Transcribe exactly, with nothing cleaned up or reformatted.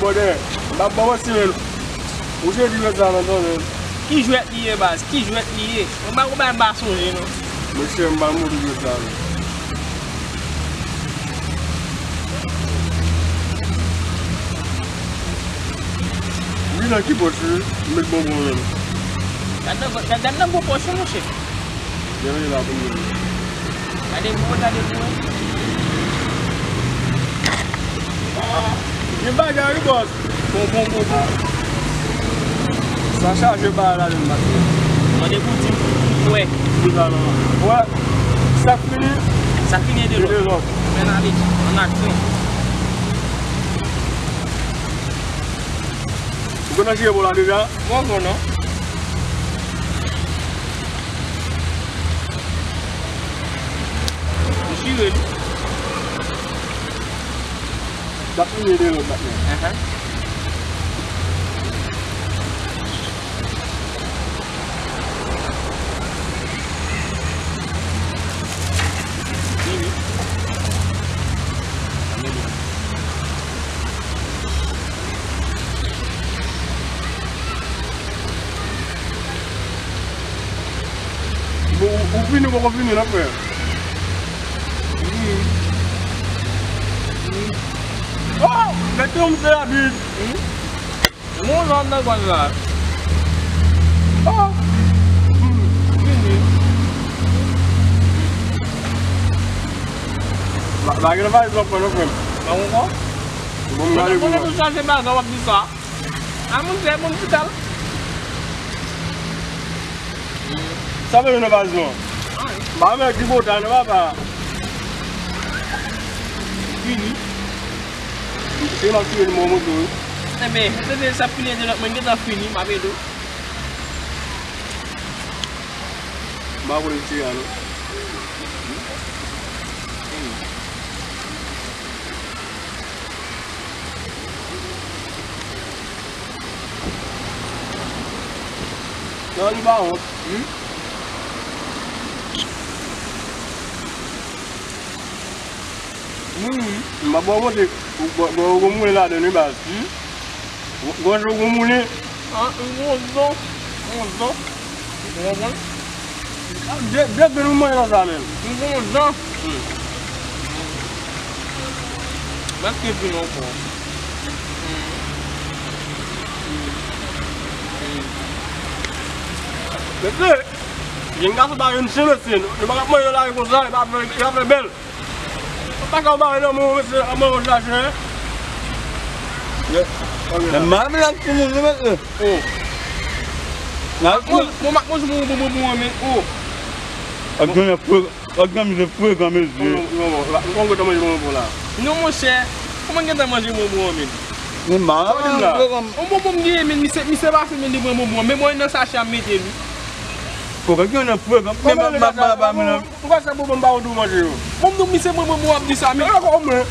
Brother, m pa ba w manti, men. Ou se di jwèt sa nan tande. Ki jwèt li ye, baz? Ki jwèt li ye? Mwen pa konprann, m pa sonje, non. Mesye, m pa montre jwèt sa, non. Li nan ki pòch, wi? M met bonbon menm. Gad nan, gad, gad nan gwo pòch, monchè. Gade la pou mwen. Gade pou mwen, gade pou mwen. Gen bagay, wi, bòs. Bon, bon, bon, bon. Sa chaje bagay la, menm, maten. Mande pou di, wè. Wi, la, la. Wè. Sa fini. Sa fini, ede lòt. Ede lòt. Men ale, an aksyon. Ou konn chire pou la deja? Mwen, mwen, non. Li chire li. L ap fini de lòt maten. Ahan. Vini. Bon, ou, ou fini, ou poko fini, non, frè? Mm. Mm. Oh! Gade yon misye rapid. Mm. Bon, jan nan gòj la. Oh! Mm. Vini. Ba, ba, gen bagay sa pran, non, frè m. Ba, ou kon? Bon, m gade pou mwen. Mwen chache bagay, w ap di sa. A moun se moun ki tal. Sa vle nan baz non. Ba mè ki bota nan papa. Fini. Se m ap tire l mò moto wi. Enben, se te sa fini de lòt mwen gentan fini, m ap ede w. M pa konnen tire a non. Non, li pa wont. Hmm? Hmm. M ap ba w kote, ou, ou, ou, ou moulen ladan l wi baz. Hmm? Gwo, gwo, gwo moulen. Ah, yon zon. Yon zon. Ou konprann? De, de grenn ou manje nan sa menm. Yon zon. Hmm. Mèt ke vin ankò. Hmm. Hmm. Hmm. Mesye, jèn gason pa jwenn chen, mesye. Nou pa ka manje nan lari konsa, e pa fè, e pa fè bèl. Ou pa ka bare nan men w, mesye, nan men w chache, hein? Men m ap la pou moun, mesye. Oh. N ap pou moun. Bon, m ap manje yon bon bonbon an, men, oh. Ak granmè frekan, ak granmè frekan, mesye. Non, non, non, non, ou gentan manje bonbon la. Non, monchè, kòman gentan manje bonbon an, men? Men m ap la pou moun, frekan. Yon bonbon m genyen, men misye, misye pase, men li pran bonbon an. Men mwen nan sachè a m mete li. Frekan, granmè frekan, men m ap, m ap, m ap, m ap, Ou pa sa bonbon m pa ou dou manje yo. Bon, m di w misye mwen, mwen, mwen ap di sa, men. Yo, yo, mwen.